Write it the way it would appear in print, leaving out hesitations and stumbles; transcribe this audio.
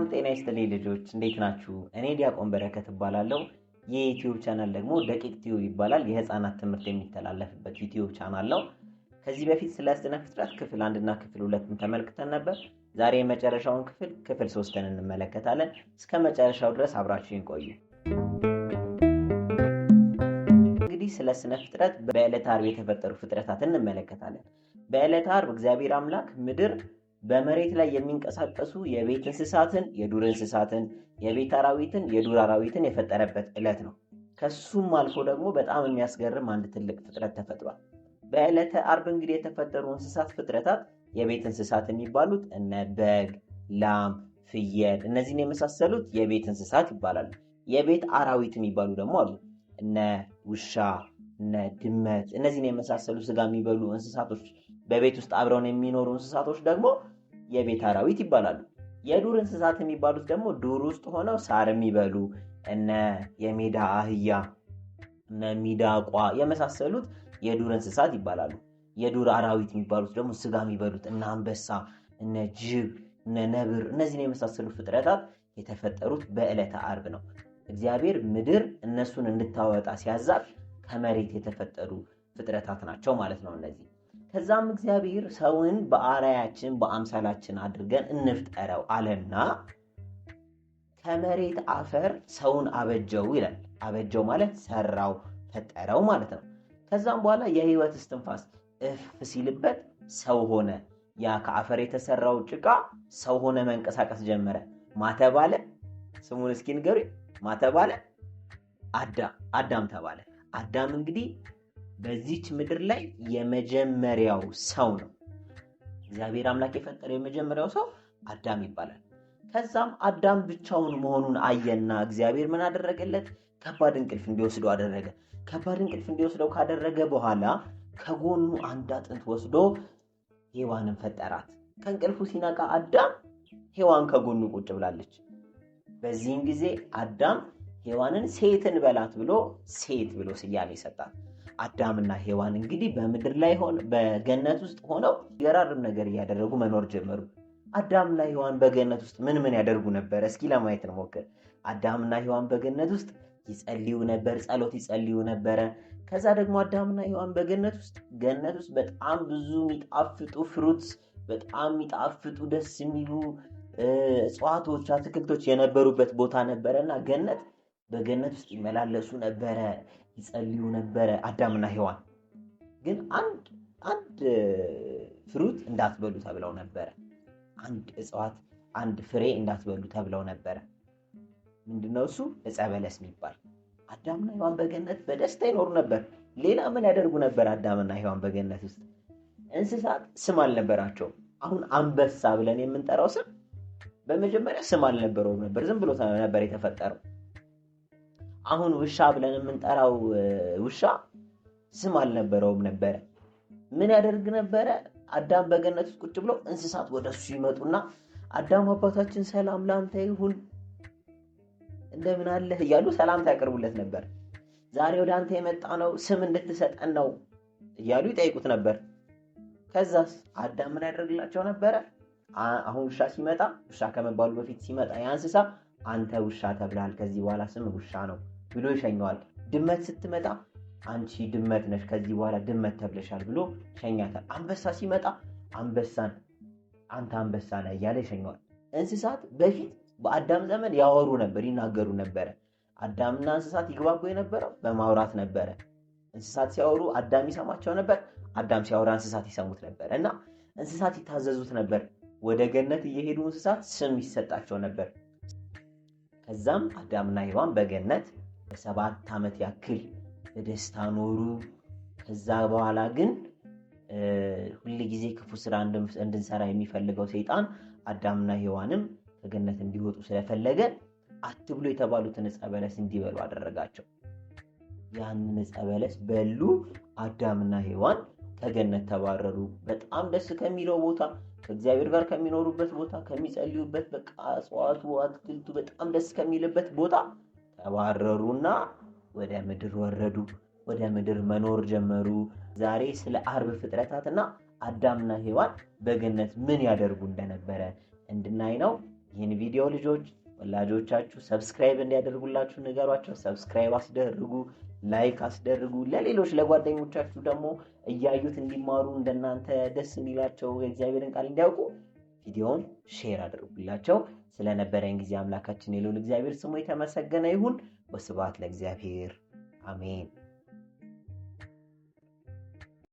ሰላም ጤና ይስጥልኝ ልጆች፣ እንዴት ናችሁ? እኔ ዲያቆን በረከት እባላለሁ። ይህ ዩቲዩብ ቻናል ደግሞ ደቂቅ ቲዩብ ይባላል። የህፃናት ትምህርት የሚተላለፍበት ዩቲዩብ ቻናል ነው። ከዚህ በፊት ስለ ስነ ፍጥረት ክፍል 1 እና ክፍል 2ን ተመልክተን ነበር። ዛሬ የመጨረሻውን ክፍል ክፍል 3ን እንመለከታለን። እስከ መጨረሻው ድረስ አብራችሁን ቆዩ። እንግዲህ ስለ ስነ ፍጥረት በዕለተ ዓርብ የተፈጠሩ ፍጥረታትን እንመለከታለን። በዕለተ ዓርብ እግዚአብሔር አምላክ ምድር በመሬት ላይ የሚንቀሳቀሱ የቤት እንስሳትን፣ የዱር እንስሳትን፣ የቤት አራዊትን፣ የዱር አራዊትን የፈጠረበት ዕለት ነው። ከሱም አልፎ ደግሞ በጣም የሚያስገርም አንድ ትልቅ ፍጥረት ተፈጥሯል። በዕለተ ዓርብ እንግዲህ የተፈጠሩ እንስሳት ፍጥረታት የቤት እንስሳት የሚባሉት እነ በግ፣ ላም፣ ፍየል እነዚህን የመሳሰሉት የቤት እንስሳት ይባላሉ። የቤት አራዊት የሚባሉ ደግሞ አሉ። እነ ውሻ፣ እነ ድመት እነዚህን የመሳሰሉ ስጋ የሚበሉ እንስሳቶች በቤት ውስጥ አብረውን የሚኖሩ እንስሳቶች ደግሞ የቤት አራዊት ይባላሉ። የዱር እንስሳት የሚባሉት ደግሞ ዱር ውስጥ ሆነው ሳር የሚበሉ እነ የሜዳ አህያ፣ እነ ሚዳቋ የመሳሰሉት የዱር እንስሳት ይባላሉ። የዱር አራዊት የሚባሉት ደግሞ ስጋ የሚበሉት እነ አንበሳ፣ እነ ጅብ፣ እነ ነብር እነዚህን የመሳሰሉ ፍጥረታት የተፈጠሩት በዕለተ ዓርብ ነው። እግዚአብሔር ምድር እነሱን እንድታወጣ ሲያዛት ከመሬት የተፈጠሩ ፍጥረታት ናቸው ማለት ነው እነዚህ። ከዛም እግዚአብሔር ሰውን በአርአያችን በአምሳላችን አድርገን እንፍጠረው አለና ከመሬት አፈር ሰውን አበጀው ይላል። አበጀው ማለት ሰራው፣ ፈጠረው ማለት ነው። ከዛም በኋላ የህይወት እስትንፋስ እፍ ሲልበት ሰው ሆነ። ያ ከአፈር የተሰራው ጭቃ ሰው ሆነ፣ መንቀሳቀስ ጀመረ። ማተባለ ስሙን እስኪ ንገሩኝ። ማተባለ አዳም ተባለ። አዳም እንግዲህ በዚች ምድር ላይ የመጀመሪያው ሰው ነው። እግዚአብሔር አምላክ የፈጠረው የመጀመሪያው ሰው አዳም ይባላል። ከዛም አዳም ብቻውን መሆኑን አየና እግዚአብሔር ምን አደረገለት? ከባድ እንቅልፍ እንዲወስደው አደረገ። ከባድ እንቅልፍ እንዲወስደው ካደረገ በኋላ ከጎኑ አንድ አጥንት ወስዶ ሔዋንን ፈጠራት። ከእንቅልፉ ሲነቃ አዳም ሔዋን ከጎኑ ቁጭ ብላለች። በዚህን ጊዜ አዳም ሔዋንን ሴትን በላት ብሎ ሴት ብሎ ስያሜ ሰጣት። አዳምና ሔዋን እንግዲህ በምድር ላይ ሆነው በገነት ውስጥ ሆነው ገራርም ነገር እያደረጉ መኖር ጀመሩ። አዳምና ሔዋን በገነት ውስጥ ምን ምን ያደርጉ ነበር? እስኪ ለማየት እንሞክር። አዳምና ሔዋን በገነት ውስጥ ይጸልዩ ነበር፣ ጸሎት ይጸልዩ ነበረ። ከዛ ደግሞ አዳምና ሔዋን በገነት ውስጥ ገነት ውስጥ በጣም ብዙ የሚጣፍጡ ፍሩትስ፣ በጣም የሚጣፍጡ ደስ የሚሉ እጽዋቶች፣ አትክልቶች የነበሩበት ቦታ ነበረና ገነት በገነት ውስጥ ይመላለሱ ነበረ፣ ይጸልዩ ነበረ። አዳምና ሔዋን ግን አንድ ፍሩት እንዳትበሉ ተብለው ነበረ። አንድ እጽዋት አንድ ፍሬ እንዳትበሉ ተብለው ነበረ። ምንድነው እሱ? ዕፀ በለስ የሚባል። አዳምና ሔዋን በገነት በደስታ ይኖሩ ነበር። ሌላ ምን ያደርጉ ነበር? አዳምና ሔዋን በገነት ውስጥ እንስሳት ስም አልነበራቸውም። አሁን አንበሳ ብለን የምንጠራው ስም በመጀመሪያ ስም አልነበረውም ነበር፣ ዝም ብሎ ነበር የተፈጠረው። አሁን ውሻ ብለን የምንጠራው ውሻ ስም አልነበረውም ነበረ። ምን ያደርግ ነበረ? አዳም በገነት ውስጥ ቁጭ ብሎ እንስሳት ወደሱ ይመጡና አዳም አባታችን ሰላም ላንተ ይሁን እንደምን አለህ እያሉ ሰላምታ ያቀርቡለት ነበር። ዛሬ ወደ አንተ የመጣ ነው ስም እንድትሰጠን ነው እያሉ ይጠይቁት ነበር። ከዛስ አዳም ምን ያደርግላቸው ነበረ? አሁን ውሻ ሲመጣ ውሻ ከመባሉ በፊት ሲመጣ ያ እንስሳ አንተ ውሻ ተብለሃል፣ ከዚህ በኋላ ስም ውሻ ነው ብሎ ይሸኘዋል። ድመት ስትመጣ አንቺ ድመት ነሽ፣ ከዚህ በኋላ ድመት ተብለሻል ብሎ ይሸኛታል። አንበሳ ሲመጣ አንበሳን አንተ አንበሳ ነህ እያለ ይሸኘዋል። እንስሳት በፊት በአዳም ዘመን ያወሩ ነበር፣ ይናገሩ ነበረ። አዳምና እንስሳት ይግባቡ የነበረው በማውራት ነበረ። እንስሳት ሲያወሩ አዳም ይሰማቸው ነበር፣ አዳም ሲያወራ እንስሳት ይሰሙት ነበር እና እንስሳት ይታዘዙት ነበር። ወደ ገነት እየሄዱ እንስሳት ስም ይሰጣቸው ነበር። ከዛም አዳምና ሔዋን በገነት ለ7 ዓመት ያክል በደስታ ኖሩ። ከዛ በኋላ ግን ሁል ጊዜ ክፉ ስራ እንድንሰራ የሚፈልገው ሰይጣን አዳምና ሔዋንም ከገነት እንዲወጡ ስለፈለገ አትብሉ የተባሉትን ዕፀ በለስ እንዲበሉ አደረጋቸው። ያንን ዕፀ በለስ በሉ። አዳምና ሔዋን ከገነት ተባረሩ። በጣም ደስ ከሚለው ቦታ፣ ከእግዚአብሔር ጋር ከሚኖሩበት ቦታ፣ ከሚጸልዩበት በቃ እጽዋቱ አትክልቱ በጣም ደስ ከሚልበት ቦታ ተባረሩና ወደ ምድር ወረዱ። ወደ ምድር መኖር ጀመሩ። ዛሬ ስለ ዓርብ ፍጥረታትና አዳምና ሔዋን በገነት ምን ያደርጉ እንደነበረ እንድናይ ነው። ይህን ቪዲዮ ልጆች ወላጆቻችሁ subscribe እንዲያደርጉላችሁ ንገሯቸው። Subscribe አስደርጉ፣ like አስደርጉ። ለሌሎች ለጓደኞቻችሁ ደግሞ እያዩት እንዲማሩ፣ እንደናንተ ደስ እንዲላቸው፣ የእግዚአብሔርን ቃል እንዲያውቁ ቪዲዮውን share አድርጉላቸው። ስለነበረን ጊዜ አምላካችን የልዑል እግዚአብሔር ስሙ የተመሰገነ ይሁን። ወስብሐት ለእግዚአብሔር፣ አሜን።